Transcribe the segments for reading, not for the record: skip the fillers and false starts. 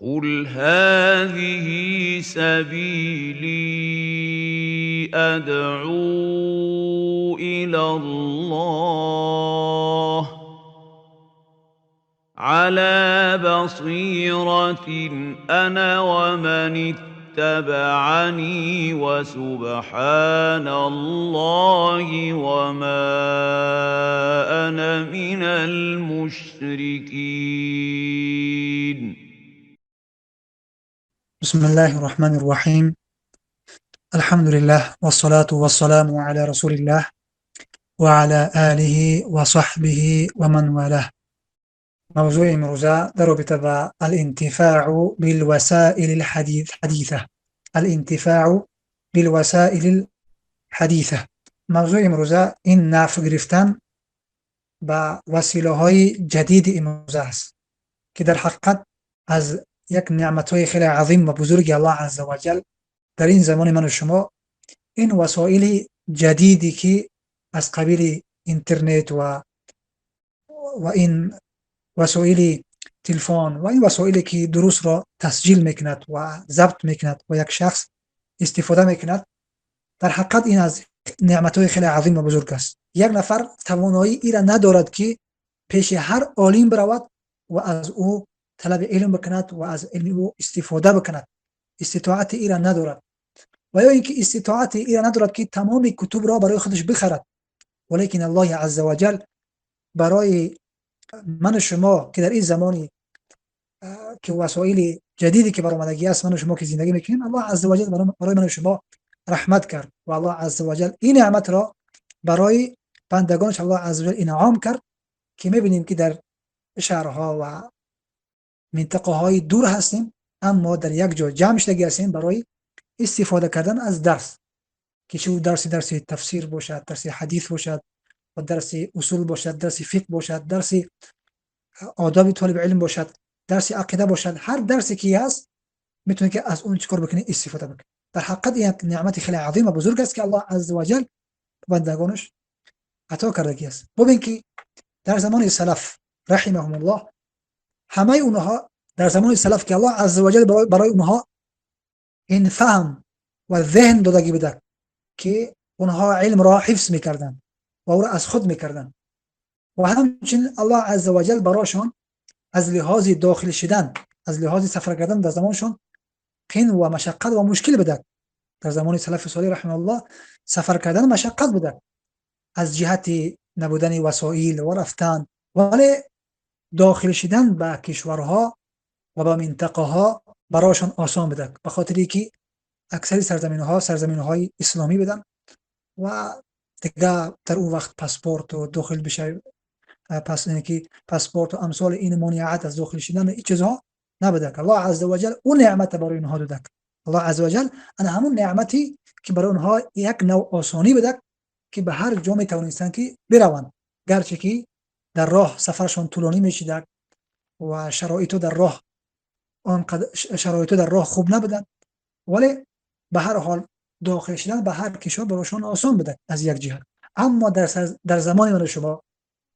قل هذه سبيلي أدعو إلى الله على بصيرة أنا ومن اتبعني وسبحان الله وما أنا من المشركين. بسم الله الرحمن الرحيم. الحمد لله والصلاة والسلام على رسول الله وعلى آله وصحبه ومن والاه. موضوع امروزه در رابطه با الانتفاع بالوسائل الحديثة. الانتفاع بالوسائل الحديثة. موضوع امروزه این نفع گرفتن با وسیله های جدید امروزه است که در حقیقت از یک نعمت های خیلی عظیم و بزرگ الله عزوجل در این زمان من و شما این وسایل جدیدی که از قبیل اینترنت و این وسایل تلفن و این وسایلی که دروس را تسجیل میکند و ضبط میکند و یک شخص استفاده میکند، در حقیقت این از نعمت های خیلی عظیم و بزرگ است. یک نفر توانایی ای را ندارد که پیش هر عالم برود و از او طلب علم بکند و از علم او استفاده بکند. استطاعت ای را ندارد و یا اینکه استطاعت ای را ندارد که تمام کتب را برای خودش بخرد. ولیکن الله عزوجل برای من و شما که در این زمانی که وسایل جدیدی که برآمدگی است، من و شما که زندگی میکنیم، الله عزوجل برای من و شما رحمت کرد و الله عزوجل این نعمت را برای بندگانش الله عزوجل انعام کرد که میبینیم که در شهرها و منطقه های دور هستیم، اما در یک جا جمع شدگی هستیم برای استفاده کردن از درس، که چه درس تفسیر باشد، درس حدیث باشد و درس اصول باشد، درس فقه باشد، درس آداب طالب علم باشد، درس عقیده باشد. هر درسی که هست میتونه که از اون چیکار بکنه؟ استفاده بکنه. در حقیقت یک نعمت خیلی عظیم و بزرگ است که الله عزوجل بندگانش عطا کرده است. ببین که در زمان سلف رحمهم الله، همه اونها در زمان سلف که الله عزوجل برای اونها این فهم و ذهن دادگی بوده که اونها علم را حفظ میکردن و او را از خود میکردن و همچنین الله عزوجل براشون از لحاظ داخل شدن، از لحاظ سفر کردن در زمانشون قین و مشقت و مشکل بوده. در زمان سلف صالح رحمه الله سفر کردن مشقت بوده از جهت نبودن وسایل و رفتن، ولی داخل شدن به کشورها و به منطقه ها براشون آسان بوده، به خاطری که اکثر سرزمین ها سرزمین های اسلامی بودن و دیگه در اون وقت پاسپورت و داخل بشه، پس اینکه پاسپورت و امثال این مانعات از داخل شدن این چیزها نبوده. الله عزوجل اون نعمت برای اونها داده. الله عزوجل انا همون نعمتی که برای اونها یک نوع آسانی بوده که به هر جا میتوانستند که بروند، گرچه که در راه سفرشون طولانی میشید و شرایط در راه آنقدر شرایط در راه خوب نبودن، ولی به هر حال داخل شدن به هر کشور برایشون آسان بوده از یک جهت. اما در زمان من شما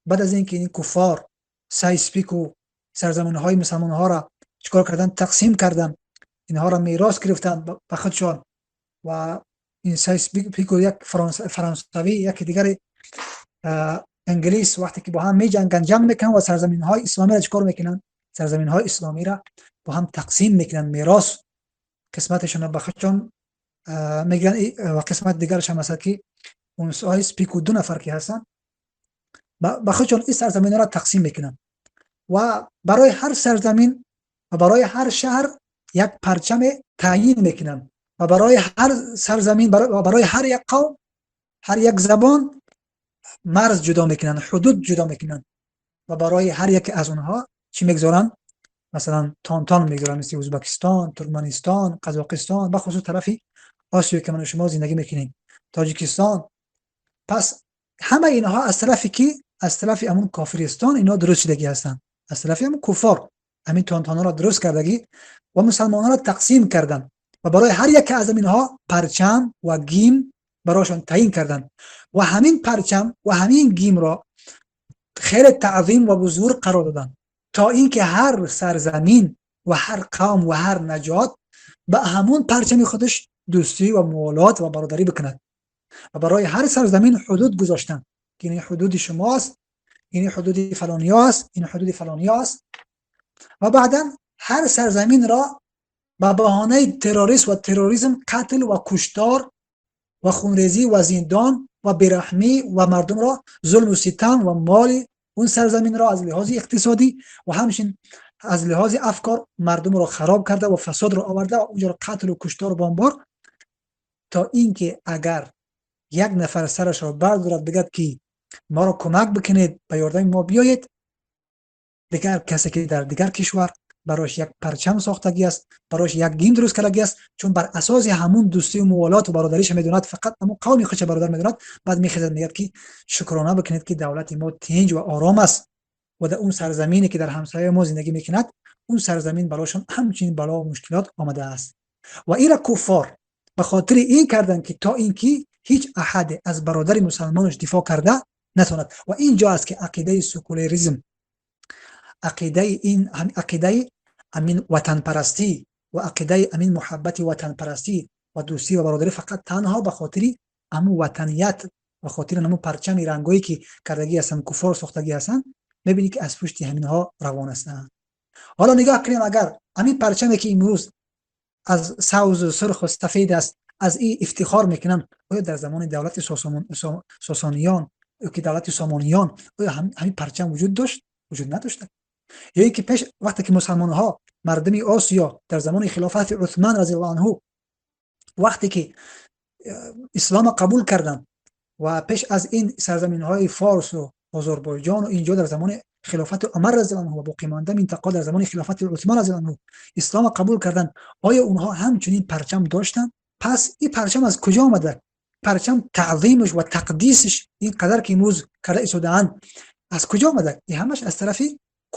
بعد از اینکه این کفار سایس پیکو سرزمین های مسلمان ها را چیکار کردن؟ تقسیم کردن، اینها را میراث گرفتن به خودشان و این سایس پیکو یک فرانسوی، یک دیگر انگلیس، وقتی که با هم می جنگن، جنگ میکنن و سرزمین های اسلامی را چیکار میکنن؟ سرزمین های اسلامی را با هم تقسیم میکنن، میراث قسمتشون را به خودشان میگیرن و قسمت دیگرش هم مثلا که اون سایس پیکو دو نفر که هستن به خودشون این سرزمین را تقسیم میکنن و برای هر سرزمین و برای هر شهر یک پرچم تعیین میکنن و برای هر سرزمین و برای هر یک قوم، هر یک زبان مرز جدا میکنن، حدود جدا میکنن و برای هر یک از اونها چی میگذارن؟ مثلا تانتان میگذارن، مثل ازبکستان، ترکمنستان، قزاقستان، بخصوص طرفی آسیا که من شما زندگی میکنیم، تاجیکستان. پس همه اینها از طرفی کی؟ از طرف همون کافرستان اینا درست شدگی هستن، از طرف همون کفار همین تانتانا را درست کردگی و مسلمان را تقسیم کردن و برای هر یک از اینها پرچم و گیم براشون تعیین کردن و همین پرچم و همین گیم را خیلی تعظیم و بزرگ قرار دادن تا اینکه هر سرزمین و هر قوم و هر نجات به همون پرچم خودش دوستی و موالات و برادری بکند و برای هر سرزمین حدود گذاشتن که این حدود شماست، این حدود فلانی است، این حدود فلانی است. و بعدا هر سرزمین را به بهانه تروریسم و تروریسم قتل و کشتار و خونریزی و زندان و بیرحمی و مردم را ظلم و ستم و مال اون سرزمین را از لحاظ اقتصادی و همچنین از لحاظ افکار مردم را خراب کرده و فساد را آورده و اونجا را قتل و کشتار و بمبار، تا اینکه اگر یک نفر سرش را بردارد بگد که ما را کمک بکنید، به یاردم ما بیایید، دیگر کسی که در دیگر کشور براش یک پرچم ساختگی است، براش یک گیم درست کردگی است، چون بر اساس همون دوستی و موالات و برادریش میدوند، فقط همون قومی خودش برادر میدوند. بعد میخزد میگه که شکرانه بکنید که دولت ما تنج و آرام است و در اون سرزمینی که در همسایه ما زندگی میکند اون سرزمین براشون همچنین بلا و مشکلات آمده است. و ایرا کفار به خاطر این کردن که تا اینکه هیچ احد از برادر مسلمانش دفاع کرده نتواند. و اینجا است که عقیده سکولاریسم، عقیده این عقیده امین وطن پرستی و عقیده امین محبت وطن پرستی و دوستی و برادری فقط تنها به خاطر امو وطنیت، به خاطر امو پرچم رنگایی که کردگی هستن، کفار ساختگی هستن، میبینی که از پشت همینها روان هستند. حالا نگاه کنیم اگر همین پرچمی که امروز از سبز و سرخ و سفید است از این افتخار میکنن، آیا در زمان دولت ساسانیان یا که دولت سامانیان آیا همین پرچم وجود داشت؟ وجود نداشت. یا اینکه پیش وقتی که مسلمان ها مردم آسیا در زمان خلافت عثمان رضی الله عنه وقتی که اسلام قبول کردند و پیش از این سرزمین های فارس و آذربایجان و اینجا در زمان خلافت عمر رضی الله عنه و باقی مانده منطقه در زمان خلافت عثمان رضی الله عنه اسلام قبول کردند، آیا اونها همچنین پرچم داشتند؟ پس این پرچم از کجا آمده؟ پرچم تعظیمش و تقدیسش اینقدر که امروز کرده ایستاده‌اند از کجا آمده؟ این همش از طرف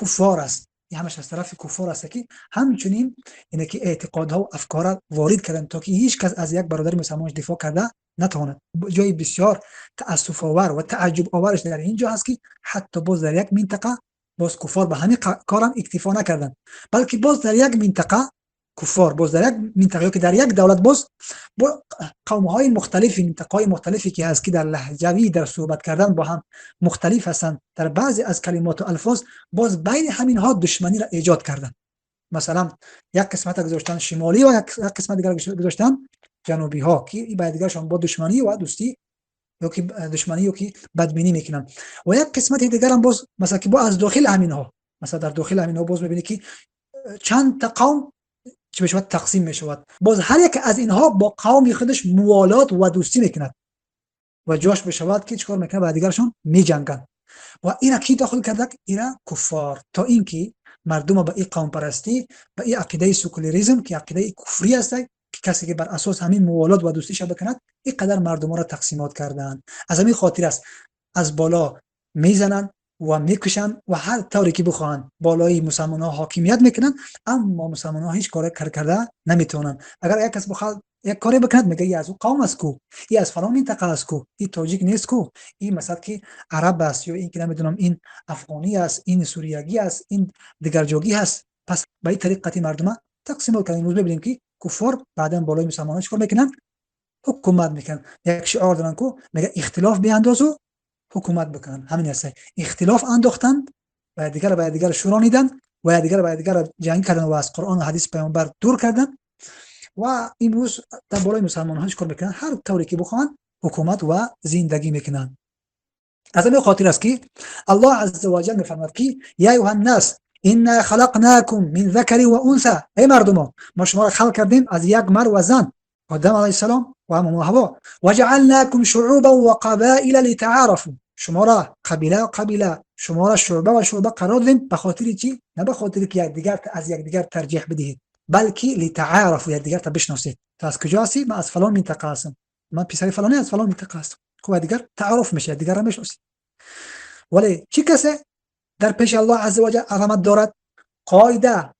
کفار است. این همش از طرف کفار است که همچنین اینه که اعتقادها و افکار وارد کردن تا که هیچ کس از یک برادر مسلمانش دفاع کرده نتواند. جای بسیار تأسف آور و تعجب آورش در اینجا هست که حتی باز در یک منطقه باز کفار به همین کارم اکتفا نکردن، بلکه باز در یک منطقه کفار باز در یک منطقه که در یک دولت باز با قوم های مختلفی، منطقه های مختلفی که هست که در لهجوی در صحبت کردن با هم مختلف هستند، در بعضی از کلمات و الفاظ باز بین همین ها دشمنی را ایجاد کردن. مثلا یک قسمت گذاشتن شمالی و یک قسمت دیگر گذاشتن جنوبی ها که با دیگرشان با دشمنی و دوستی یا که دشمنی یا که بدبینی میکنن. و یک قسمت دیگر هم باز مثلا که با از داخل همین ها، مثلا در داخل همین ها باز میبینی که چند تا قوم چه میشود تقسیم میشود، باز هر یک از اینها با قوم خودش موالات و دوستی میکند و جاش بشود که چیکار میکنه با دیگرشون میجنگن. و اینا کی داخل کرده؟ اینا کفار، تا اینکه مردم به این قوم پرستی، به این عقیده سکولاریسم که عقیده کفری است که کسی که بر اساس همین موالات و دوستی شب بکند، اینقدر مردم را تقسیمات کردند. از همین خاطر است از بالا میزنن و میکشن و هر طوری که بخواهند بالای مسلمان ها حاکمیت میکنن، اما مسلمان ها هیچ کاری کرده نمیتونن. اگر یک کس بخواد یک کاری بکند میگه ای از او قوم است کو، ای از فلان منطقه است کو، ای تاجیک نیست کو، ای مثلا که عرب است یا این که نمیدونم این افغانی است، این سوریگی است، این دیگر جاگی است. پس به این طریق مردم تقسیم کردن. امروز ببینیم که کفار بعدا بالای مسلمان ها چیکار میکنن؟ حکومت میکنن. یک شعار دارن کو میگه اختلاف بیانداز و حکومت بکنن. همین است، اختلاف انداختن و دیگر با دیگر شورانیدن و دیگر با دیگر جنگ کردن و از قرآن و حدیث پیامبر دور کردن. و امروز در بالای مسلمان ها چیکار میکنن؟ هر طوری که بخوان حکومت و زندگی میکنن. از همین خاطر است که الله عز وجل میفرماید که یا ایها الناس انا خلقناکم من ذکر و انثى، ای مردم ما شما را خلق کردیم از یک مرد و زن، آدم علیه السلام و هم حوا، و جعلناکم شعوبا و قبائل لتعارفوا، شما را قبیله و قبیله، شما را شعبه و شعبه قرار دادیم. به خاطر چی؟ نه به خاطر که یکدیگر از یکدیگر ترجیح بدهید، بلکه لتعارفوا، یکدیگر تا بشناسید. تو از کجا هستی؟ من از فلان منطقه هستم، من پسر فلانی از فلان منطقه هستم. خب دیگر تعارف میشه، دیگر را میشناسید. ولی چی کسی در پیش الله عز وجل عظمت دارد؟ قاعده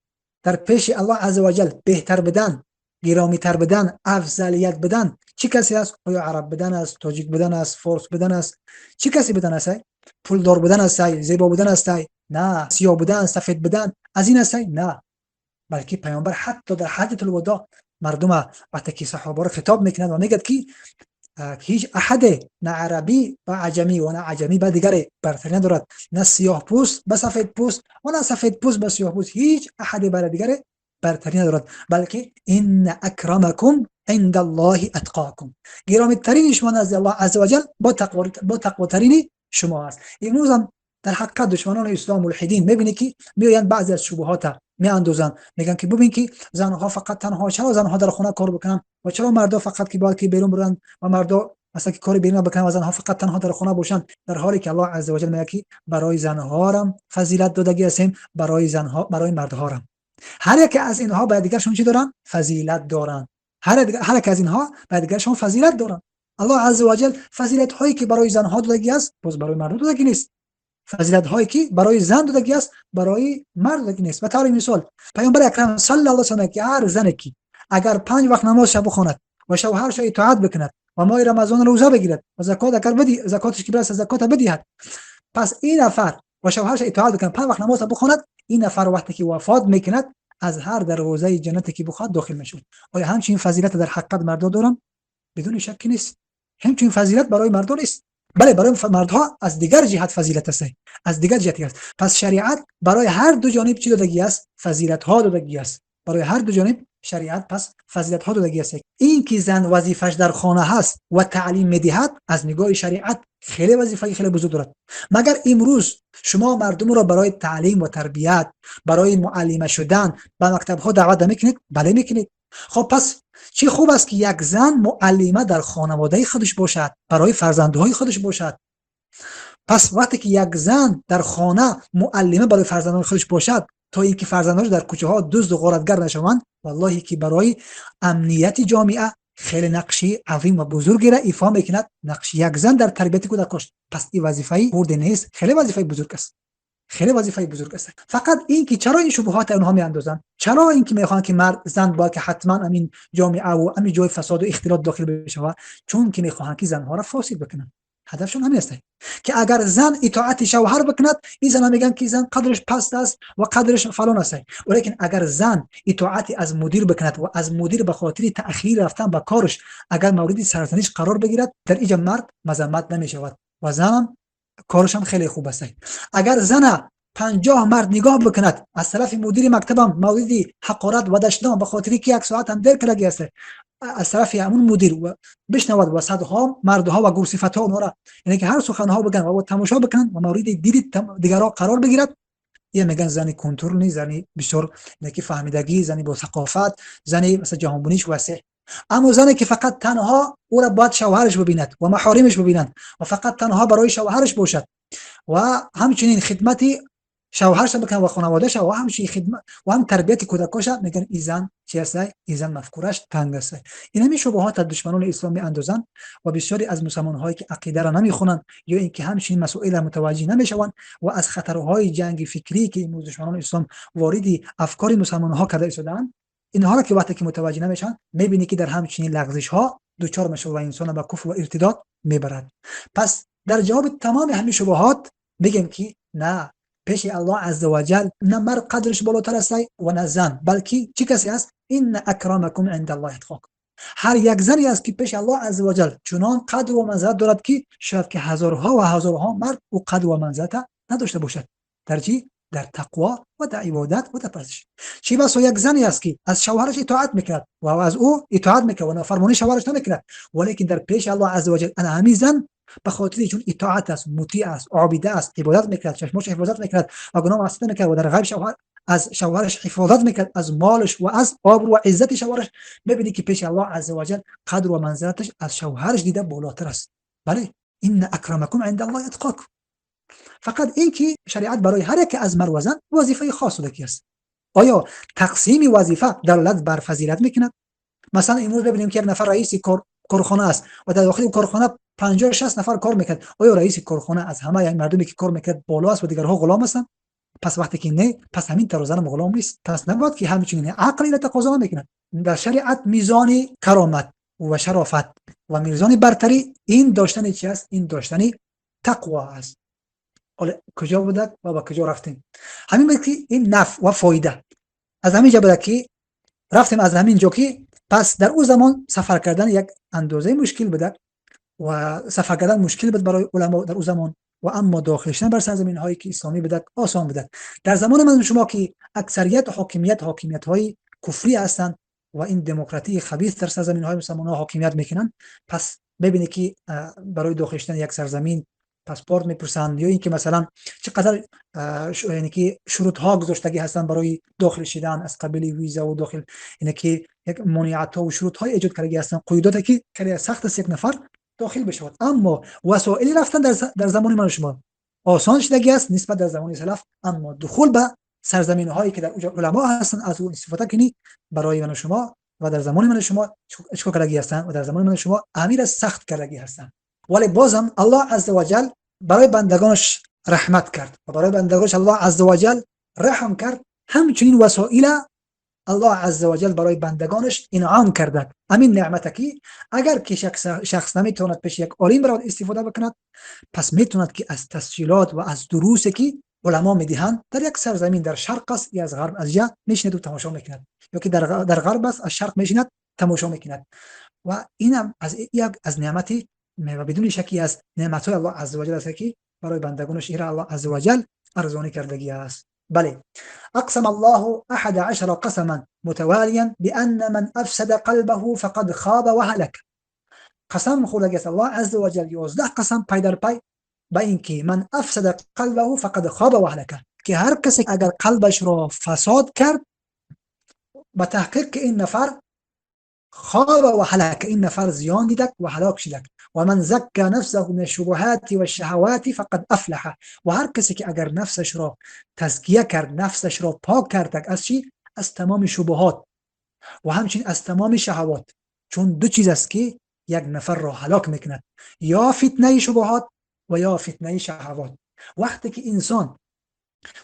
در پیش الله عز وجل بهتر بدن، گرامی تر بدن، افضلیت بدن چی کسی است؟ آیا عرب بدن است، تاجیک بدن است، فارس بدن است؟ چی کسی بدن است؟ پولدار بدن است، زیبا بدن است؟ نه. سیاه بدن، سفید بدن از این است؟ نه. Балки паёмбар ҳатто дар ҳаҷҷатул вадоъ мардума вақте ки саҳобаро хитоб мекунад ва мегӯяд, ки ҳеҷ аҳаде, на арабӣ ба аҷамӣ ва на аҷамӣ ба дигаре бартарӣ надорад, на сиёҳпӯст ба сафедпӯст ва на сафедпӯст ба сиёҳпӯст, ҳеҷ аҳаде бар дигаре бартарӣ надорад, балки инна акрамакум индаллоҳи атқокум, гиромитарини шумо назди Аллоҳ азза ва ҷал бо тақвотарини шумо аст. Имрӯз ҳам дар ҳақиқат душманони ислом, мулҳидин, мебинӣ, ки меоянд, баъзе аз шубҳота меандозанд, мегӯянд, ки бубин, ки занҳо фақат танҳо, чаро занҳо дар хона кор бикунанд ва чаро мардо фақат ки бояд ки берун буранд ва мардо масалан ки кори берун бикунанд ва занҳо фақат танҳо дар хона бошанд, дар ҳоле ки Аллоҳ азза ва ҷал мегӯяд, ки барои занҳорам фазилат додагӣ ҳастем, барои занҳо, барои мардҳорам. Ҳар яке аз инҳо ба дигаршон чӣ доранд? Фазилат доранд. Ҳар яке аз инҳо ба дигаршон фазилат доранд. Аллоҳ азза ва ҷал фазилатҳое ки барои занҳо додагӣ аст, боз барои мардон додагӣ нест. Фазилатҳое ки барои зан додагӣ аст, барои мард додагӣ нест. Ба таври мисол, паёмбари акрам саллаллоҳу алайҳи васаллам, ки ҳар зане ки агар 5 вақт намозша бихонад ва шавҳарша итоат бикунад ва моҳи рамазон рӯза бигирад ва закот агар бидӣ, закоташ ки бирасад, закота бидиҳад, пас ин нафар ва шавҳарша итоат бикунад, 5 вақт намоза бихонад, ин нафар вақте ки вафот мекунад, аз ҳар дарвозаи ҷаннате ки бихоҳад, дохил мешавад. Оё ҳамчунин фазилат дар ҳақиқат мардо доранд? Бидуни шакки нест. Ҳамчунин фазилат барои мардо нест. Бале, барои мардҳо аз дигар ҷиҳат фазилат аст, аз дигар ҷиҳат аст. Пас шариат барои ҳар ду ҷониб чӣ додагӣ аст? Фазилатҳо додагӣ аст. Барои ҳар ду ҷониб шариат пас фазилатҳо додагӣ аст. Ин ки зан вазифаш дар хона ҳаст ва таълим медиҳад, аз нигоҳи шариат хеле вазифаи хеле бузург дорад. Магар имрӯз шумо мардумро барои таълим ва тарбият, барои муаллима шудан ба мактабҳо даъват намекунед? Бале, мекунед. Хоб, пас чӣ хуб аст, ки як зан муаллима дар хонаводаи худаш бошад, барои фарзандҳои худаш бошад. Пас вақте ки як зан дар хона муаллима барои фарзандони худаш бошад, то ин ки фарзандонаш дар кӯчаҳо дузду ғоратгар нашаванд, валлоҳе ки барои амнияти ҷомеа хеле нақши азим ва бузургеро ифо мекунад нақши як зан дар тарбияти кӯдакош. Пас ин вазифаи хурде нест, хеле вазифаи бузург аст, хеле вазифаи бузург аст. Фақат ин ки чаро ин шубҳота онҳо меандозанд, чаро ин ки мехоҳанд, ки мард, зан бояд ки ҳатман амин ҷомеаву ҳамин ҷои фасоду ихтилот дохил бишавад? Чун ки мехоҳанд, ки занҳоро фосид бикунанд. Ҳадафшон ҳамин аст, ки агар зан итоати шавҳар бикунад, ин зана мегӯянд, ки зан қадраш паст аст ва қадраш фалон аст. Валекин агар зан итоати аз мудир бикунад ва аз мудир ба хотири таъхир рафтан ба кораш агар мавриди сарзаниш қарор бигирад, дар инҷа мард мазаммат намешавад ва занам корашам хеле хуб аст. Агар зана 50 мард нигоҳ бикунад, аз тарафи мудири мактабам мавриди ҳақорат ва дашном ба хотири ки як соатам дер кардаги аст, аз тарафи ҳамун мудир бишнавад ва садҳо мардҳо ва гурсифатҳо онҳоро, яъне ки ҳар суханҳо бигӯянд ва тамошо бикунанд ва мавриди диди дигарҳо қарор бигирад, ия мегӯянд зани контролни, зани бисёр ки фаҳмидагӣ, зани бо сақофат, зани масалан ҷаҳонбуниш васеъ. Аммо зане ки фақат танҳо ӯра бояд шавҳараш бибинад ва маҳоримаш бибинанд ва фақат танҳо барои шавҳараш бошад ва ҳамчунин хидмати шавҳарша бикунад ва хонаводаша ва ҳамчунин хидмат ва ҳам тарбияти кӯдакоша, мегӯянд, ин зан чи аст? Ин зан мафкураш танг аст. Ин ҳамин шубҳота душманони ислом меандозанд ва бисёре аз мусалмонҳое ки ақидаро намехонанд ё ин ки ҳамчунин масоилро мутаваҷҷеҳ намешаванд ва аз хатарҳои ҷанги фикрӣ, ки имрӯз душманони ислом вориди афкори мусалмонҳо карда истодаанд, инҳоро ки вақте ки мутаваҷҷеҳ намешаванд, мебинӣ, ки дар ҳамчунин лағзишҳо дучор мешавад ва инсонро ба куфр ва иртидод мебарад. Пас дар ҷавоби тамоми ҳамин шубҳот мегӯем, ки на, пеши Аллоҳ азза ва ҷал на мард қадраш болотар аст ва на зан, балки чӣ касе аст? Инна акрамакум индаллоҳи атқокум. Ҳар як зане аст, ки пеши Аллоҳ азза ва ҷал чунон қадр ва манзилат дорад, ки шояд ки ҳазорҳо ва ҳазорҳо мард ӯ қадр ва манзилата надошта бошад. Дар чӣ? Дар тақво ва дар ибодат ва дар парастиш. Чӣ басо як зане аст, ки аз шавҳараш итоат мекунад ва аз ӯ итоат мекунад ва нофармонии шавҳараш намекунад, валекин дар пеши Аллоҳ азза ва ҷал ана ҳамин зан ба хотири чун итоат аст, мутеъ аст, обида аст, ибодат мекунад, чашмошро ҳифозат мекунад ва гуноҳ маъсият намекунад ва дар ғайб шавҳар аз шавҳараш ҳифозат мекунад, аз молаш ва аз обрӯ ва иззати шавҳараш, мебинӣ, ки пеши Аллоҳ азза ва ҷал қадру ва манзилаташ аз шавҳараш дида болотар аст. Бале, инна акрамакум индаллоҳи атқокум. Фақат ин ки шариат барои ҳар яке аз мард ва зан вазифаи хос додагӣ аст. Оё тақсими вазифа далолат бар фазилат мекунад? Масалан, имрӯз бибинем, ки як нафар раиси корхона аст ва дар дохили корхона 50-60 нафар кор мекунад. Оё раиси корхона аз ҳама мардуме ки кор мекунад боло аст ва дигарҳо ғулом ҳастанд? Пас вақте ки не, пас ҳамин тарозанам ғулом нест. Пас набояд ки ҳамчунин ақл ина тақозо намекунад. Дар шариат мизони каромат ва шарофат ва мизони бартарӣ ин доштани чи аст? Ин доштани тақво аст. Ҳоло куҷо будак ва ба куҷо рафтем? Ҳамин буд, ки ин нафъ ва фоида. Аз ҳамин ҷо буда ки рафтем, аз ҳамин ҷо ки пас дар ӯ замон сафар кардан як андозаи мушкил буда ва сафар кардан мушкил буд барои уламо дар ӯ замон, ва аммо дохил шудан бар сарзаминҳое ки исломӣ буда осон буда. Дар замони ман шумо ки аксарият ҳокимиятҳои куфрӣ ҳастанд ва ин демократии хабис дар сарзаминҳои мусулмонҳо ҳокимият мекунанд, пас мебинед ки барои дохил шудан як сарзамин паспорт мепурсанд, ё ин ки масалан чӣ қадар яъне ки шурутҳо гузоштагӣ ҳастанд барои дохил шудан аз қабили виза ва дохил, яъне ки як монеатҳо ва шурутҳои эҷод кардагӣ ҳастанд, қуюдоте ки хеле сахт аст як нафар дохил бишавад. Аммо васоили рафтан дар замони ман шумо осон шудагӣ аст нисбат дар замони салаф. Аммо духул ба сарзаминҳое ки дар онҷо уламо ҳастанд аз ӯ истифода кунӣ барои ман шумо ва дар замони ман шумо чикор кардагӣ ҳастанд ва дар замони ман шумо амир сахт кардагӣ ҳастанд. Вале бозам Аллоҳ азза ва ҷал барои бандагонаш раҳмат кард ва барои бандагонаш Аллоҳ азза ва ҷал раҳм кард. Ҳамчунин васоила Аллоҳ азза ва ҷал барои бандагонаш инъом кардад. Ҳамин неъмате ки агар ки шахс наметавонад пеши як олим равад истифода бикунад, пас метавонад ки аз тасҷилот ва аз дурусе ки уламо медиҳанд дар як сарзамин дар шарқ аст ё аз ғарб аз ҷа мешинад ва тамошо мекунад, ё ки дар ғарб аст аз шарқ мешинад тамошо мекунад. Ва инам аз як аз неъмати ва бидуни шакки аз неъматҳои Аллоҳ азза ва ҷал аст ки барои бандагонаш ира Аллоҳ азза ва ҷал арзонӣ кардагӣ аст. بله أقسم الله 11 قسما متواليا بأن من أفسد قلبه فقد خاب وهلك. قسم خوردگی است الله عز وجل 11 قسم پای در پای به اینکه من افسد قلبه فقد خاب وهلك، که هر کسی اگر قلبش را فساد کرد به تحقیق که این نفر خاب و هلك، این نفر زیان دیدک و هلاک شدک. و من زکا نفسه من الشبهات والشهوات فقد افلح. و هر کسی که اگر نفسش را تزکیه کرد، نفسش را پاک کرد از چی؟ از تمام شبهات و همچنین از تمام شهوات. چون دو چیز است که یک نفر را هلاک میکند، یا فتنه شبهات و یا فتنه شهوات. وقتی که انسان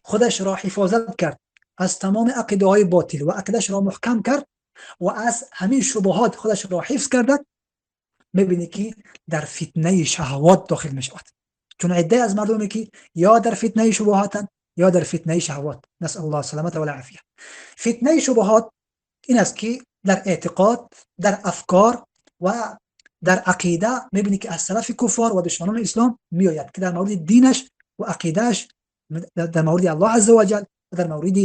خودش را حفاظت کرد از تمام عقیده های باطل و عقیده‌اش را محکم کرد و از همین شبهات خودش را حفظ کرد، میبینی که در فتنه شهوات داخل میشود. چون عده از مردمی که یا در فتنه شبهاتن یا در فتنه شهوات، نسأل الله السلامة والعافیه. فتنه شبهات این است که در اعتقاد، در افکار و در عقیده میبینی که از طرف کفار و دشمنان اسلام میآید که در مورد دینش و عقیدهش، در مورد الله عز وجل و در مورد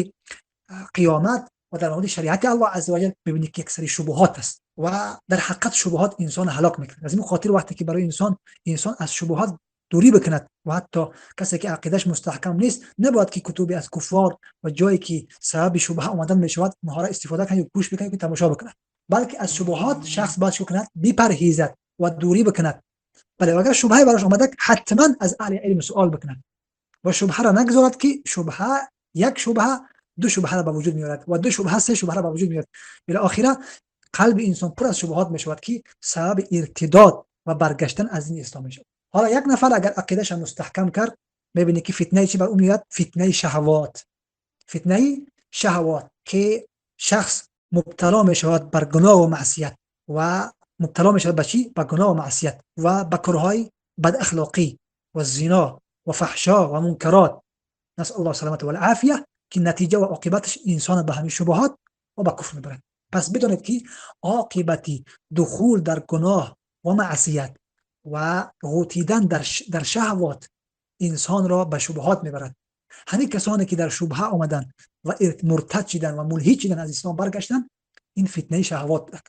قیامت و در مورد شریعت الله عز وجل میبینی که یک سری شبهات است و در حقیقت شبهات انسان هلاک میکند. از این خاطر وقتی که برای انسان از شبهات دوری بکند و حتی کسی که عقیدهش مستحکم نیست نباید که کتبی از کفار و جایی که سبب شبهه آمدن میشود اونها را استفاده کنه یا گوش بکنه یا تماشا بکند، بلکه از شبهات شخص باید چه کند؟ بپرهیزد و دوری بکند. بله، اگر شبهه براش آمده حتما از اهل علم سوال بکند و شبهه را نگذارد که شبهه یک شبهه دو شبهه را به وجود میارد و دو شبهه سه شبهه را به وجود میارد. بالاخره قلب انسان پر از شبهات میشود که سبب ارتداد و برگشتن از دین اسلام میشود. حالا یک نفر اگر عقیده‌اش مستحکم کرد میبینی که فتنه چی بر او میاد؟ فتنه شهوات. فتنه شهوات که شخص مبتلا میشود بر گناه و معصیت و مبتلا میشود به چی؟ به گناه و معصیت و به کارهای بد اخلاقی و زنا و فحشا و منکرات، نسأل الله السلامة والعافیه، که نتیجه و عاقبتش انسان به همین شبهات و به کفر میبرد. پس بدانید که عاقبت دخول در گناه و معصیت و غوطیدن در شهوات انسان را به شبهات میبرد. همین کسانی که در شبهه آمدن و مرتد شدن و ملحد شدن، از اسلام برگشتن، این فتنه شهوات بود.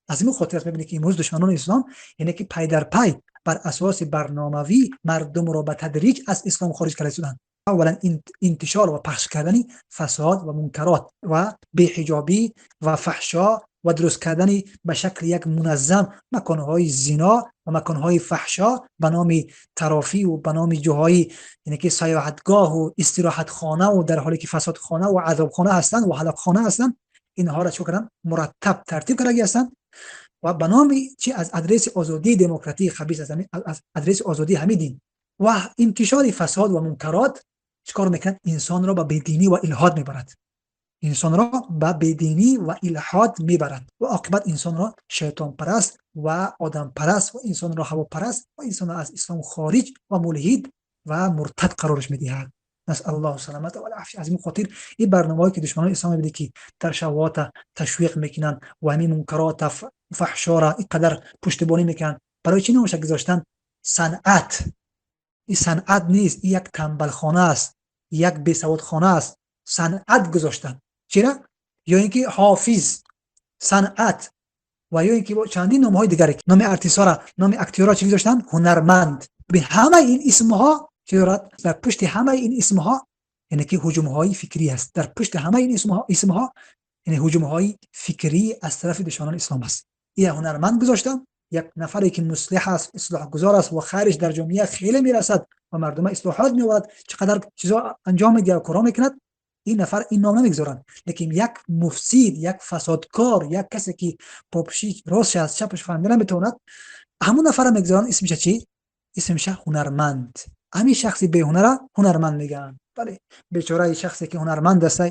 از این خاطر است میبینید که امروز دشمنان اسلام یعنی که پی در پی بر اساس برنامه‌وی مردم را به تدریج از اسلام خارج کرده شدند. اولا انتشار و پخش کردن فساد و منکرات و بی‌حجابی و فحشا و درست کردن به شکل یک منظم مکانهای زنا و مکانهای فحشا به نام ترافی و به نام جاهای یعنی که سیاحتگاه و استراحت خانه و در حالی که فساد خانه و عذاب خانه هستند و هلاک خانه هستند، اینها را چه کردن؟ مرتب ترتیب کرده هستند و به نام چی؟ از ادرس آزادی دموکراتی خبیث، از ادرس آزادی همین دین و انتشار فساد و منکرات چیکار میکند؟ انسان را به بیدینی و الحاد میبرد. انسان را به بیدینی و الحاد میبرد و عاقبت انسان را شیطان پرست و آدم پرست و انسان را هوا پرست و انسان را از اسلام خارج و ملحد و مرتد قرارش میدهد. نسأل الله السلامة والعافية. از این خاطر این برنامه‌هایی که دشمنان اسلام می‌بینی که در شهوات تشویق میکنن و همین منکرات فحشا را اینقدر پشتیبانی میکنن، برای چی نامش گذاشتن صنعت؟ این صنعت نیست، این یک تنبلخانه است، یک بیسوادخانه است. صنعت گذاشتن. چرا؟ یا اینکه حافظ صنعت و یا اینکه چندین نام‌های دیگر، نام ارتیسا را، نام اکتیورا چی گذاشتن؟ هنرمند. به همه این اسم‌ها چه دارد؟ در پشت همه این اسم‌ها یعنی که هجوم‌های فکری است. در پشت همه این اسم‌ها یعنی هجوم‌های فکری از طرف دشمنان اسلام است. این هنرمند گذاشتن، یک نفری که مصلح است، اصلاح گذار است و خیرش در جامعه خیلی میرسد و مردم اصلاحات می‌آورد، چقدر چیزا انجام می‌دهد و کارا می‌کند، این نفر این نام نمیگذارند. لیکن یک مفسد، یک فسادکار، یک کسی که پاپشی راستش از چپش فهمیده نمیتواند، همون نفر میگذارن اسمش چی؟ اسمش هنرمند. همین شخصی به هنر هنرمند میگن. بله، بیچاره شخصی که هنرمند است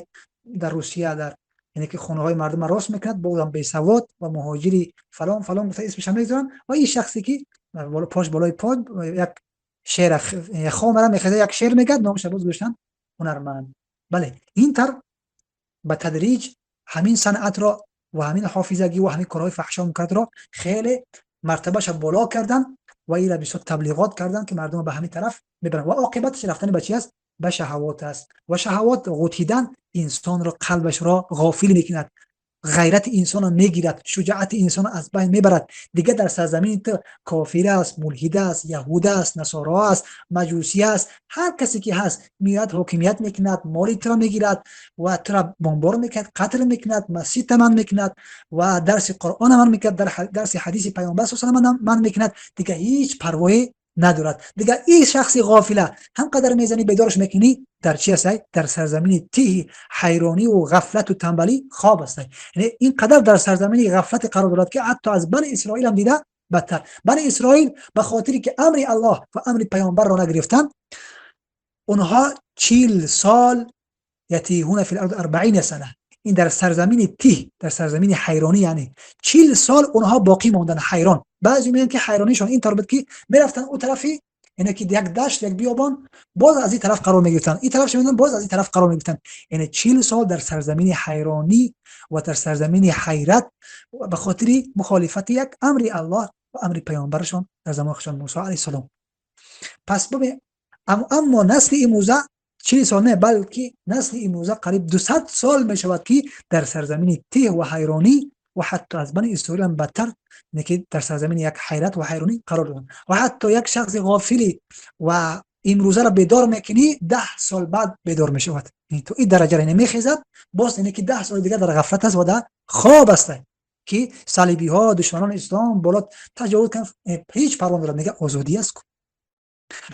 در روسیه، در یعنی که خونه های مردم راست میکند، بازم بی سواد و مهاجری فلان فلان گفته اسمش هم میگذارن. و این شخصی که بالا پاش بالای پا یک شعر خامره میخواد، یک شعر میگه، نامش باز گذاشتن هنرمند. بله، این تر به تدریج همین صنعت را و همین حافظگی و همین کارهای فحشا میکرد را خیلی مرتبهش بالا کردن و اینا بسیار تبلیغات کردن که مردم به همین طرف میبرن. و عاقبتش رفتن به چی است؟ به شهوات است. و شهوات غوطیدن انسان را، قلبش را غافل میکند، غیرت انسان را میگیرد، شجاعت انسان را از بین میبرد. دیگه در سرزمین تو کافر است، ملحد است، یهود است، نصارا است، مجوسی است، هر کسی که هست میاد حاکمیت میکند، مال تو را میگیرد و تو را بمبار میکند، قتل میکند، مسجد من میکند و درس قرآن من میکند، در درس حدیث پیامبر صلی الله علیه و من میکند. دیگه هیچ پروایی ندارد. دیگه این شخص غافله هم قدر میزنی بیدارش میکنی، در چی است؟ در سرزمین تیه حیرانی و غفلت و تنبلی خواب است. یعنی این قدر در سرزمین غفلت قرار دارد که حتی از بنی اسرائیل هم دیده بدتر. بنی اسرائیل به خاطری که امر الله و امر پیامبر را نگرفتند، اونها 40 سال یتیهون فی الارض 40 سنه، این در سرزمین تیه، در سرزمین حیرانی، یعنی 40 سال اونها باقی ماندن حیران. بعضی میگن که حیرانیشون این طور بود که میرفتن اون طرفی، یعنی که یک دشت، یک بیابان، باز از این طرف قرار میگرفتن، این طرف میدن، باز از این طرف قرار میگرفتن. یعنی 40 سال در سرزمین حیرانی و در سرزمین حیرت به خاطر مخالفت یک امر الله و امر پیامبرشون در زمان خودشون موسی علیه السلام. پس ببین، اما نسل امروزه 40 سال نه، بلکه نسل امروزه قریب 200 سال میشود که در سرزمین تیه و حیرانی و حتی از بنی اسرائیل هم بدتر، اینه که در سرزمین یک حیرت و حیرانی قرار دارن. و حتی یک شخص غافلی و امروزه را بیدار میکنی، 10 سال بعد بیدار میشود. یعنی تو این درجه را نمیخیزد، باز اینه که 10 سال دیگه در غفلت است و در خواب است که صلیبی ها، دشمنان اسلام بالا تجاوز کن، هیچ پروا ندارد، میگه آزادی است.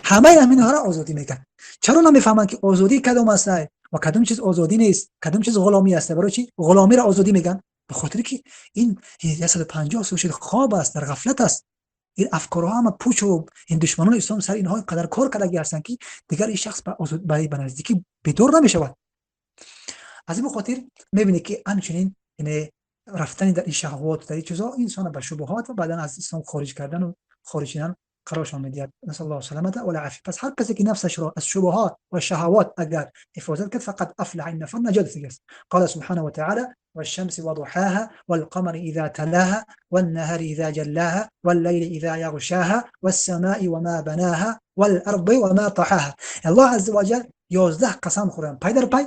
همه همینها را آزادی میگن. چرا نمیفهمند که آزادی کدام است و کدام چیز آزادی نیست، کدام چیز غلامی است؟ برای چی غلامی را آزادی میگن؟ به خاطر که این 150 سال شد خواب است، در غفلت است. این افکارها همه پوچ و این دشمنان اسلام سر اینها قدر کار کردگی هستند که دیگر این شخص به نزدیکی بیدار نمیشود. از این خاطر میبینی که همچنین یعنی رفتن در این شهوات، در این چیزا، انسان به شبهات و بعدا از اسلام خارج کردن و خارج شدن قرارشان میدهد. نسأل الله السلامة والعافية. پس هر کسی که نفسش را از شبهات و شهوات اگر حفاظت کرد، فقد افلح، این نفر نجات است. قال سبحانه وتعالى: والشمس وضحاها والقمر إذا تلاها والنهر إذا جلاها والليل إذا يغشاها والسماء وما بناها والأرض وما طحاها. الله عز وجل 11 قسم خوردن پای در پای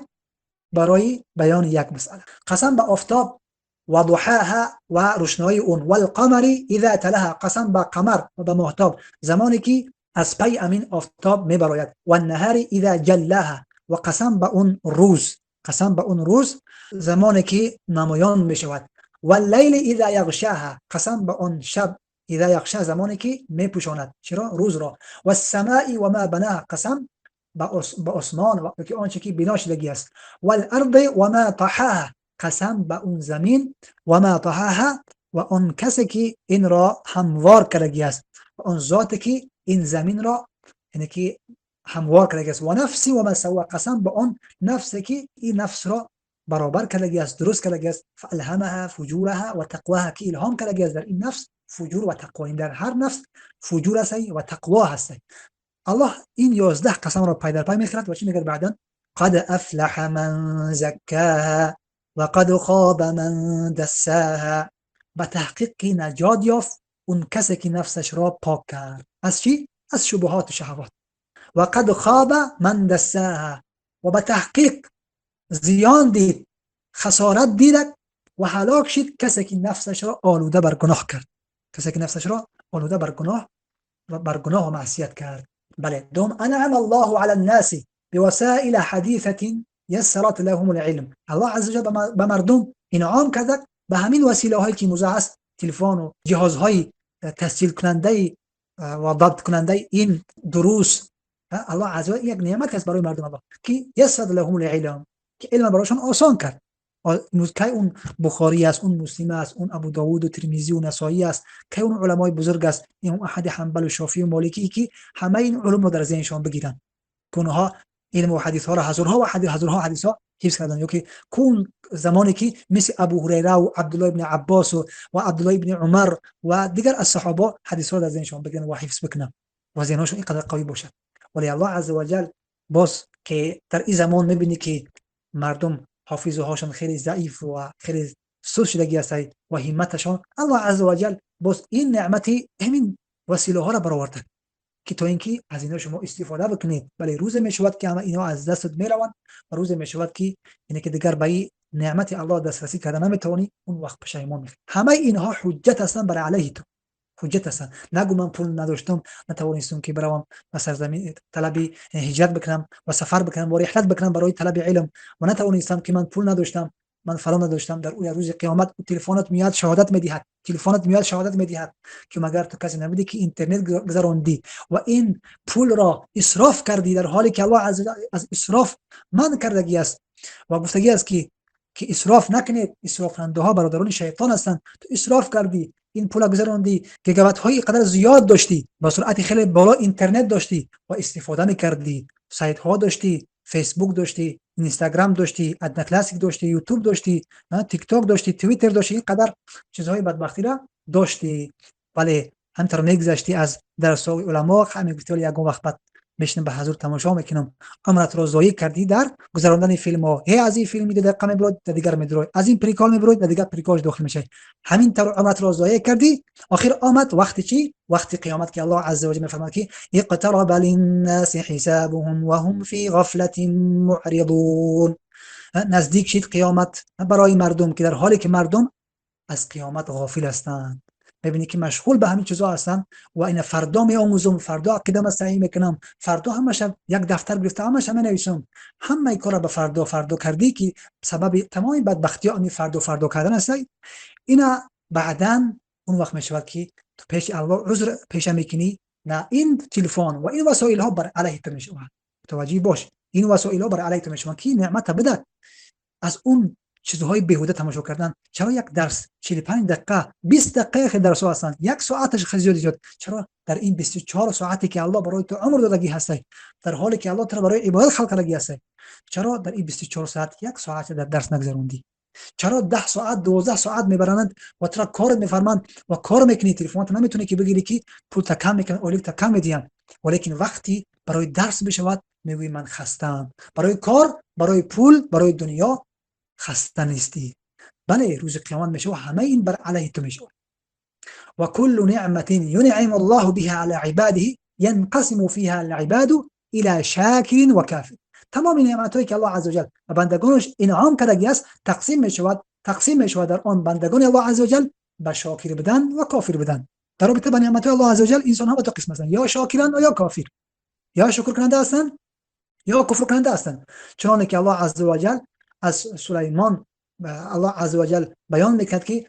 برای بیان یک مسئله. قسم به آفتاب و ضحاها و روشنایی اون، والقمر اذا تلاها، قسم به قمر و به ماهتاب زمانی که از پی امین آفتاب میبراید، و النهار اذا جلاها، و قسم به اون روز، قسم به اون روز زمانی که نمایان میشود، و اللیل اذا یغشاها، قسم به اون شب، اذا یغشا زمانی که میپوشاند، چرا؟ روز را، و السماء و ما بناها، قسم به آسمان و که آنچه که بنا شدگی است، و الارض و ما طحاها، قسم به اون زمین، و ما طحاها، و اون کسی که این را هموار کردگی است، و اون ذاتی که این زمین را یعنی که هموار کردگی است، و نفسی و ما سوا، قسم به اون نفسی که این نفس را برابر کردگی است، درست کردگی است، فالهمها فجورها و تقواها، که الهام کردگی است در این نفس فجور و تقوا، این در هر نفس فجور است و تقوا هست. الله این 11 قسم را پای در پای میخورد و چی میگه بعدا؟ قد افلح من زکاها و قد خاب من دساها. به تحقیق که نجات یافت اون کسی که نفسش را پاک کرد. از چی؟ از شبهات و شهوات. و قد خاب من دساها، و به تحقیق زیان دید، خسارت دید و هلاک شد کسی که نفسش را آلوده بر گناه کرد، کسی که نفسش را آلوده بر گناه و بر گناه و معصیت کرد. بله. دوم، انعم الله علی الناس بوسائل حدیثه یسرت لهم العلم. الله عز وجل به مردم انعام کرد به همین وسیله هایی که موزه است، تلفن و جهازهای تسجیل کننده و ضبط کننده این دروس. الله عز وجل یک نعمت است برای مردم الله که یسر لهم العلم، که علم برایشان آسان کرد. که اون بخاری است، اون مسلم است، اون ابو داوود و ترمذی و نسائی است، که اون علمای بزرگ است، این احد حنبل و شافعی و مالکی که همه این علوم رو در ذهنشان بگیرن، که اونها علم و حدیث ها را هزارها و هزارها حدیث ها حفظ کردن. یا که کون زمانی که مثل ابو هریره و عبدالله ابن عباس و عبدالله ابن عمر و دیگر از صحابه حدیث ها را در ذهنشان بگیرن و حفظ بکنن و ذهنشون اینقدر قوی باشد. ولی الله عز وجل باز که در این زمان میبینی که مردم حافظه هاشون خیلی ضعیف و خیلی سست شدگی است و همتشان، الله عز وجل باز این نعمتی همین وسیله ها را برآورده که تا اینکه از اینا شما استفاده بکنید. ولی روز میشود که همه اینا از دستت میروند و روز میشود که اینه که دیگر به این نعمت الله دسترسی کرده نمیتوانی، اون وقت پشیمان میشی. همه اینها حجت هستند بر علیه تو، حجت هستند. نگو من پول نداشتم نتوانستم که بروم و سرزمین طلب هجرت بکنم و سفر بکنم و رحلت بکنم برای طلب علم و نتوانستم که من پول نداشتم، من فلان نداشتم. در اون روز قیامت تلفنت میاد شهادت میدهد، تلفنت میاد شهادت میدهد که مگر تو کسی نبودی که اینترنت گذراندی و این پول را اسراف کردی، در حالی که الله از اسراف من کردگی است و گفتگی است که اسراف نکنید، اسراف کننده ها برادران شیطان هستند. تو اسراف کردی، این پول گذراندی، گیگابایت های قدر زیاد داشتی، با سرعت خیلی بالا اینترنت داشتی و استفاده میکردی، سایت ها داشتی، فیسبوک داشتی، اینستاگرام داشتی، ادنا کلاسیک داشتی، یوتیوب داشتی، تیک تاک داشتی، توییتر داشتی، اینقدر چیزهای بدبختی را داشتی. ولی همینطور میگذشتی از درس های علما، همین گفتی ولی یکم وقت بعد میشنم به حضور تماشا میکنم. عمرت رو ضایع کردی در گذراندن فیلم ها، هی از این فیلم دو دقیقه میبرد در دیگر میدروی، از این پریکال میبرد در دیگر پریکالش داخل میشه. همین طور عمرت رو ضایع کردی. آخر آمد وقتی چی؟ وقتی قیامت که الله عز وجل میفرماید که اقترب للناس حسابهم وهم فی غفلة معرضون. نزدیک شد قیامت برای مردم که در حالی که مردم از قیامت غافل هستند. میبینی که مشغول به همین چیزا هستن و این فردا میآموزم، فردا عقیده صحیح میکنم، فردا همش یک دفتر گرفته همش مینویسم، همه کارا به فردا فردا کردی که سبب تمام بدبختی ها فردا فردا کردن است. اینا بعداً اون وقت میشود که تو پیش الله عذر پیش میکنی، نه این تلفن و این وسایل ها بر علیه تو میشود. متوجه باش، این وسایل ها بر علیه تو میشود که نعمت بده. از اون چیزهای بیهوده تماشا کردن، چرا یک درس 45 دقیقه 20 دقیقه درس ها هستند، یک ساعتش خیلی زیاد، چرا در این 24 ساعتی که الله برای تو عمر دادگی هست، در حالی که الله تو را برای عبادت خلق کردگی هست، چرا در این 24 ساعت یک ساعت در درس نگذروندی؟ چرا 10 ساعت 12 ساعت میبرند و تو را کار میفرمند و کار میکنی، تلفن نمیتونی که بگیری که پول تا کم میکنن، اولک تا کم میدین، ولیکن وقتی برای درس بشود میگویی من خستم، برای کار، برای پول، برای دنیا خسته نیستی. بله، روز قیامت میشه و همه این بر علیه تو میشه. و کل نعمت ینعم الله بها على عباده ينقسم فيها العباد الى شاکر و کافر. تمام نعمت هایی که الله عزوجل به بندگانش انعام کردگی است تقسیم میشود در آن بندگان الله عزوجل به شاکر بدن و کافر بدن. در رابطه با نعمت های الله عزوجل انسان ها به دو قسم هستند، یا شاکران و یا کافر، یا شکر کننده هستند یا کفر کننده هستند. چنانکه که الله عزوجل از سلیمان الله عزوجل بیان میکرد که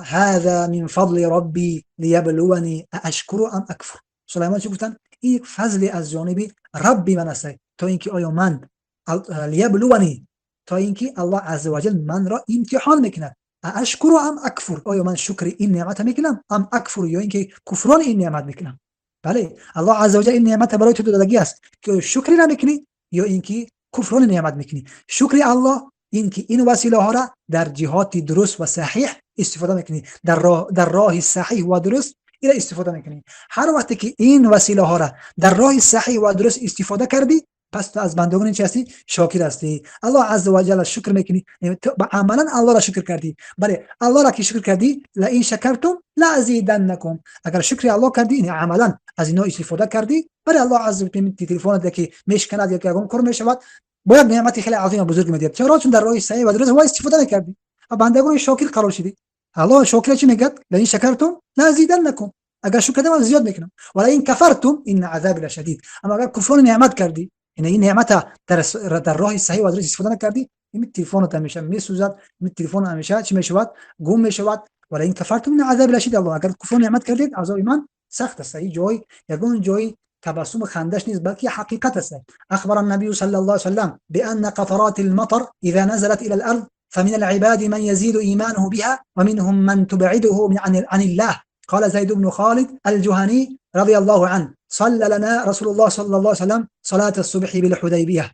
هذا من فضل ربی لیبلونی اشکر ام اکفر. سلیمان چی گفتن؟ این یک فضل از جانب ربی من است تا اینکه آیا من لیبلونی، تا اینکه الله عزوجل من را امتحان میکند، اشکر ام اکفر، آیا من شکر این نعمت میکنم ام اکفر، یا اینکه کفران این نعمت میکنم. بله، الله عزوجل این نعمت برای تو دادگی است که شکر نمیکنی یا اینکه کفران نعمت میکنی. شکر الله این که این وسیله ها را در جهات درست و صحیح استفاده میکنی، در راه صحیح و درست اینا استفاده میکنی. هر وقتی که این وسیله ها را در راه صحیح و درست استفاده کردی، پس تو از بندگان چی هستی؟ شاکر هستی. الله عز و جل شکر میکنی، عملا الله را شکر کردی. بله، الله را که شکر کردی، لئن شکرتم لازیدنکم، اگر شکر الله کردی یعنی عملا از اینا استفاده کردی، بله الله عز و جل تلفن که میشکند یا که کور میشود، باید نعمت خیلی عظیم و بزرگ میدید. چرا؟ چون در راه صحیح و درست استفاده نکردی و بندگان شاکر قرار شدی. الله شاکر چی میگه؟ لئن شکرتم لازیدنکم، اگر شکر کردم زیاد میکنم. ولئن کفرتم ان عذابی لشدید، اما اگر کفران نعمت کردی، یعنی این نعمت در راه صحیح و درست استفاده نکردی، این تلفن همیشه میسوزد، این تلفن همیشه چی میشود؟ گم میشود. ولئن کفرتم ان عذابی لشدید، الله اگر کفران نعمت کردید عذاب من سخت است. این جای یگون جای تبسم خندش نیست، بلکه حقیقت است. اخبر النبي صلى الله عليه وسلم بان قطرات المطر اذا نزلت الى الارض فمن العباد من يزيد ايمانه بها ومنهم من تبعده عن الله. قال زيد بن خالد الجهني رضي الله عنه: صلى لنا رسول الله صلى الله عليه وسلم صلاة الصبح بالحديبية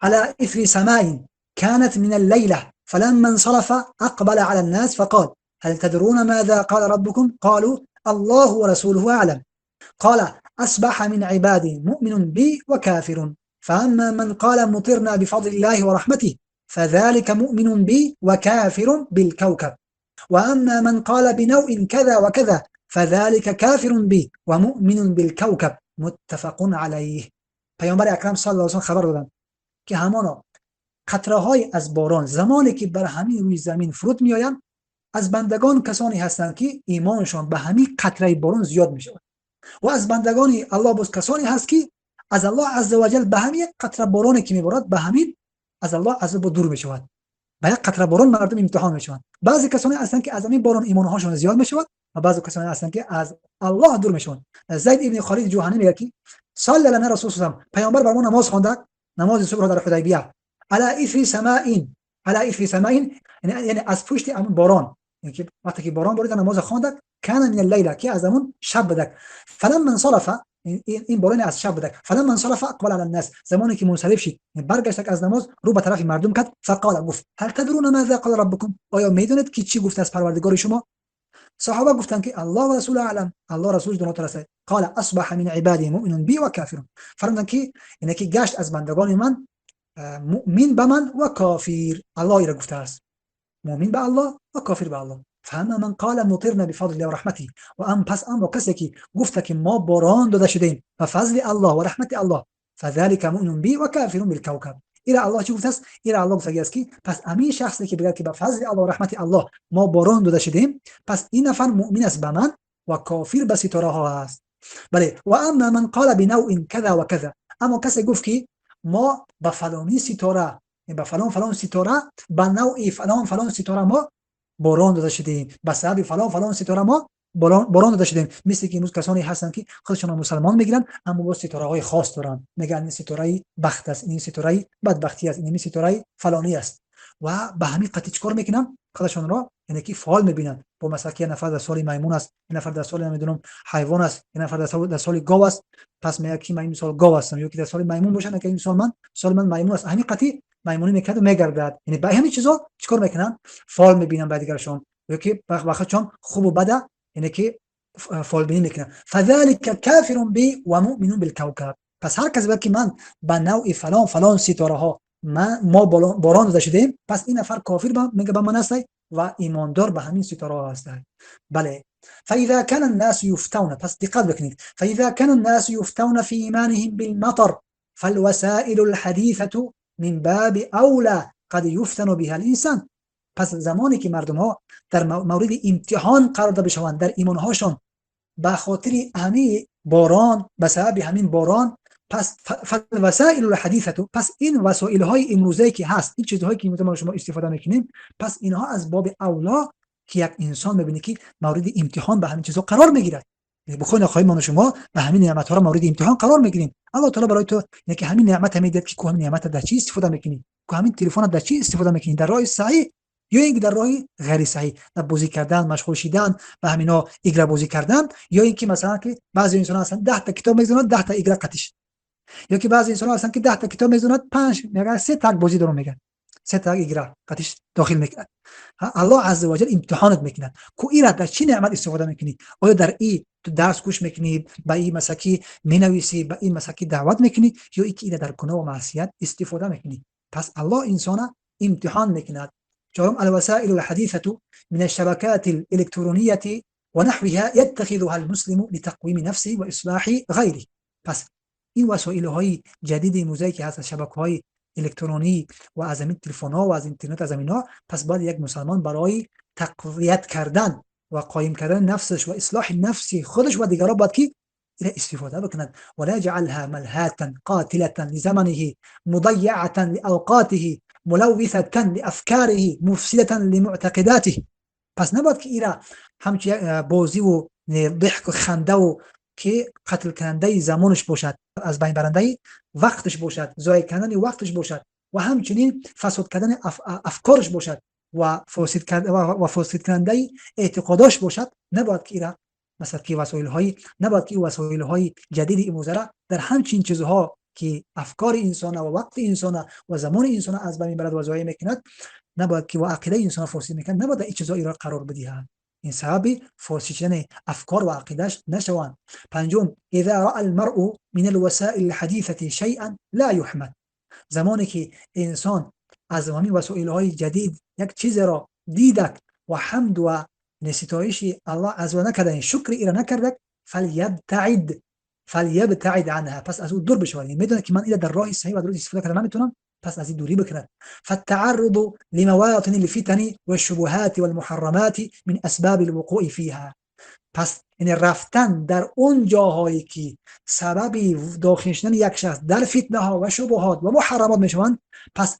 على إثر سماء كانت من الليلة، فلما انصرف أقبل على الناس فقال: هل تدرون ماذا قال ربكم؟ قالوا: الله ورسوله أعلم. قال: أصبح من عبادي مؤمن بي وكافر، فأما من قال مطرنا بفضل الله ورحمته فذلك مؤمن بي وكافر بالكوكب، وأما من قال بنوء كذا وكذا فذلك كافر بي ومؤمن بالكوكب. متفق علیه. پیامبر اکرم صلی الله علیه و خبر دادند که همانا قطره های از باران زمانی که بر همین روی زمین فرود میآیند، از بندگان کسانی هستند که ایمانشان به همین قطره باران زیاد می شود، و از بندگان الله باز کسانی هست که از الله عزوجل به همین قطره بارانی که میبارد به همین از الله عز و دور می شود. به یک قطره باران مردم امتحان می شوند. بعضی کسانی هستند که از همین باران ایمانهاشون زیاد می شود و بعضی کسانی هستند که از الله دور می شوند. زید ابن خالد جوهنی میگه که صلی لنا رسول الله، پیامبر بر ما نماز خوانده، نماز صبح در حدیبیه، علی اثر سماء، علی اثر سماء یعنی از پشت همون باران، یعنی که وقتی که باران بارید نماز خوانده، کان من اللیله که از همون شب بدک، فلما انصرف، این باران از شب بدک، فلما انصرف اقبل علی الناس، زمانی که منصرف شد برگشت از نماز رو به طرف مردم کرد، فقال گفت هل تدرون ماذا قال ربكم، آیا میدونید که چی گفت از پروردگار شما؟ صحابه گفتند که الله و رسول اعلم، الله رسول دونتر است. قال اصبح من عبادی مؤمن بی و کافر، فرمودند که اینه که گشت از بندگان من مؤمن به من و کافر. الله را گفته است مؤمن به الله و کافر به الله. فاما من قال مطرنا بفضل الله و رحمته، و ام پس اما کسی که گفته که ما باران داده شدیم به فضل الله و رحمت الله، فذلك مؤمن بی و کافر بالکوکب. ایرا الله چی گفته است؟ ایرا الله گفته است که پس امین شخصی که بگه که به فضل الله و رحمت الله ما باران داده شدیم، پس این نفر مؤمن است به من و کافر به ستاره ها است. بله. و اما من قال بنوع كذا و كذا، اما کسی گفت که ما به فلانی ستاره، به فلان فلان ستاره، به نوع فلان فلان ستاره ما باران داده شدیم، به سبب فلان فلان ستاره ما باران داده شدیم. مثل که امروز کسانی هستند که خودشان مسلمان میگیرن اما با ستاره های خاص دارن، میگن این ستاره بخت است، این ستاره بدبختی است، این ستاره فلانی است، و به همین قطعی چیکار میکنن؟ خودشان را یعنی که فعال میبینن. با مثلا که نفر در سال میمون است، یه نفر در سال نمیدونم حیوان است، یه نفر در سال گاو است، پس میگه که من این سال گاو هستم، یا که در سال میمون باشه که این سال من سال من میمون است، همین قطعی میمونی میکرد و میگردد. یعنی به همین چیزا چیکار میکنن؟ فعال میبینن به دیگرشون، یا که وقتشون خوب و بده یعنی که فعال بینی میکنن. فذلك کافر بی و مؤمن بالکوکب. پس هر کسی که من به نوع فلان فلان ستاره ها ما باران داده شدیم، پس این نفر کافر میگه به من است و ایماندار به همین ستاره ها است. بله. فاذا كان الناس يفتون، پس دقت بکنید، فاذا كان الناس يفتون في ايمانهم بالمطر فالوسائل الحديثه من باب اولى قد يفتن بها الانسان. پس زمانی که مردم ها در مورد امتحان قرار داده بشوند در ایمان هاشون به خاطر همین باران، به سبب همین باران، پس فالوسائل الحدیثه، پس این وسایل های امروزه که هست، این چیزهایی که امروزه ما شما استفاده میکنیم، پس اینها از باب اولا که یک انسان میبینه که مورد امتحان به همین چیزها قرار میگیرد. بخوای نخواهی ما شما به همین نعمت ها را مورد امتحان قرار میگیریم. الله تعالی برای تو اینه که همین نعمت میده که همین نعمت در چی استفاده میکنی، که همین تلفن در چی استفاده میکنی، در راه صحیح یا اینکه در راه غیر صحیح، در بازی کردن، مشغول شدن به همینا، игра بازی کردن، یا اینکه مثلا که بعضی انسان ها هستن 10 تا کتاب میزنن 10 تا игра قطیش، یا که بعضی انسان ها هستن که 10 تا کتاب میزنن 5 میگن 3 تا بازی دارن، میگن 3 تا игра قطیش داخل میکنن. الله عز وجل امتحانت میکنه که ایرا در چی نعمت استفاده میکنی، آیا در ای ту дарс гӯш мекунӣ, ба ин масаки менависӣ, ба ин масаки даъват мекунӣ, ё ин ки ина дар гуноҳ ва маъсият истифода мекунӣ. Пас Аллоҳ инсона имтиҳон мекунад. Чорум, الوسائل الحديثة من الشبكات الإلكترونية ونحوها يتخذها المسلم لتقويم نفسه وإصلاح غيره. پس این وسایل های جدید امروزی که هست، از شبکه های الکترونی و از همین تلفن ها و از اینترنت، از اینا، پس باید یک مسلمان برای تقویت کردن و قایم کردن نفسش و اصلاح نفسی خودش و دیگران باید که استفاده بکند. ولا يجعلها ملهاة قاتلة لزمنه، مضيعة لأوقاته، ملوثة لأفكاره، مفسدة لمعتقداته. پس نباید که ایرا همچون بازی و ضحک و خنده و که قتل کننده زمانش باشد، از بین برنده وقتش باشد، ضایع کردن وقتش باشد و همچنین فساد کردن افکارش باشد و فاسد کننده اعتقاداش باشد. نباید که ایرا مثلا که وسایل های نباید که وسایل های جدید امروزه را در همچین چیزها که افکار انسان و وقت انسان و زمان انسان از بین میبرد و ضایع میکند، نباید که و عقیده انسان فاسد میکند، نباید این چیزها را قرار بدهند، این سبب فاسد شدن افکار و عقیدهش نشوند. پنجم، اذا راى المرء من الوسائل الحديثه شيئا لا يحمد. زمانی که انسان از همین وسایل های جدید یک چیز را دیدک و حمد و ستایش الله عز و نکرده، شکر ایرا نکرده، فلیبتعد عنها، پس از او دور بشود. یعنی میدونه که من اینا در راه صحیح و درست استفاده کردن نمیتونم، پس از این دوری بکند. فالتعرض لمواطن الفتن والشبهات والمحرمات من اسباب الوقوع فيها. پس این رفتن در اون جاهایی که سبب داخل شدن یک شخص در فتنه ها و شبهات و محرمات میشوند، پس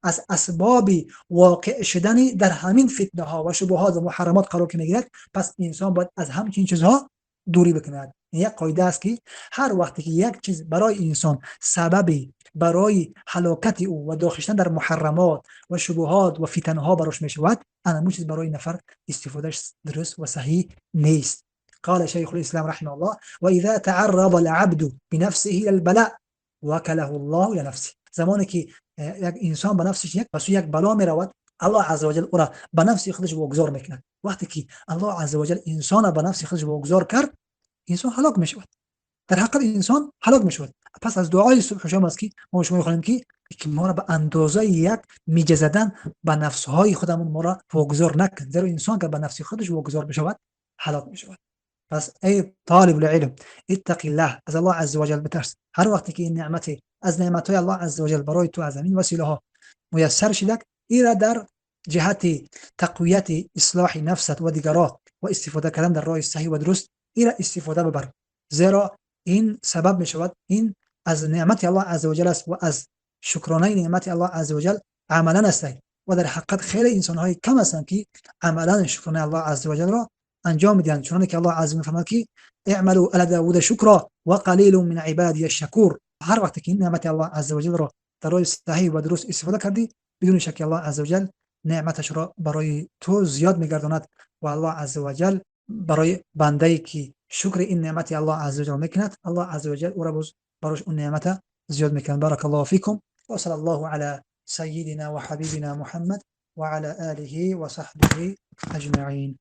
از اسباب واقع شدن در همین فتنه ها و شبهات و محرمات قرار که میگیرد، پس انسان باید از همچین چیزها دوری بکند. یک قاعده است که هر وقتی که یک چیز برای انسان سبب برای هلاکت او و داخل شدن در محرمات و شبهات و فتنه ها براش میشود، انا چیز برای نفر استفادهش درست و صحیح نیست. قال شيخ الإسلام رحمه الله: وإذا تعرض العبد بنفسه إلى البلاء وكله الله إلى نفسه. زمانی که یک انسان به نفسش یک به سوی یک بلا می رود، الله عز وجل او را به نفس خودش واگذار میکند. وقتی که الله عز وجل انسان به نفس خودش واگذار کرد، انسان هلاک می شود. در حقیقت انسان هلاک می شود. پس از دعای صبح و شام است که ما شما میخوانیم که ما را به اندازه یک میجه زدن به نفس های خودمون ما را واگذار نکن، زیرا انسان که به نفس خودش واگذار بشود هلاک می شود. پس ای طالب العلم، اتق الله، از الله عز وجل بترس. هر وقتی که این نعمت از نعمت های الله عز وجل برای تو از همین وسیله ها میسر شده، ایرا در جهت تقویت اصلاح نفست و دیگران و استفاده کردن در راه صحیح و درست ایرا استفاده ببر، زیرا این سبب می شود، این از نعمت الله عز وجل است و از شکرانه نعمت الله عز وجل عملا است. و در حقیقت خیلی انسان های کم هستند که عملا شکرانه الله عز وجل را انجام میدهند، چنانکه که الله عز وجل فرمود که اعملوا آل داوود شکرا و قلیل من عبادی الشکور. هر وقت که نعمت الله عز وجل را در راه صحیح و درست استفاده کردی، بدون شک الله عز وجل نعمتش را برای تو زیاد میگرداند و الله عز وجل برای بنده که شکر این نعمت الله عز وجل میکند، الله عز وجل او را باز براش اون نعمت زیاد میکند. بارک الله فیکم و صلی الله علی سیدنا و حبیبنا محمد وعلى آله وصحبه أجمعين.